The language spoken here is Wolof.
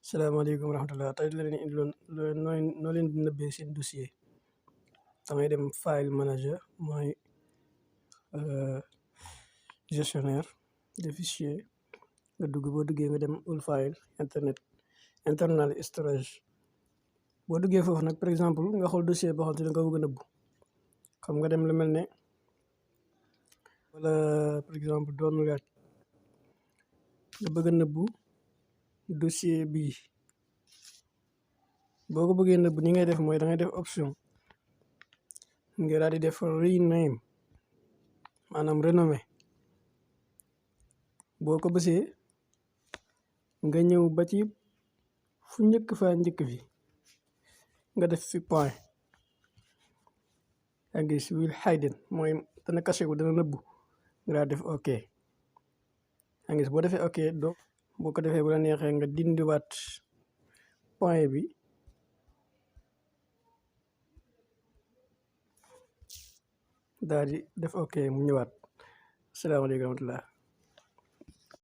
salaamaaleykum wa rahmatulah tey la leen indiloon noo leen di nëbbee seen dossier da ngay dem file manager mooy gestionnaire de fichier nga dugg boo duggee nga dem all file internal storage boo duggee foofu nag par exemple nga xool dossier boo xam te ne nga bëgg a nëbbu xam nga dem lu mel ne wala par exemple doon laaj nga bëgg a nëbbu dossier bii boo ko bëggee nëbbu ni ngay def mooy da ngay def option nga daal di def rename maanaam renommé boo ko bësee nga ñëw ba ci fu njëkk fa njëkk fi nga def fi point yaa ngi gis will hidden mooy dana caché wu dana nëbbu nga daal def ok yaa ngi gis boo defee ok boo ko defee bu la neexee nga dindiwaat point bi daal di def ok mu ñëwaat asalaamaaleykum wa rahmatulah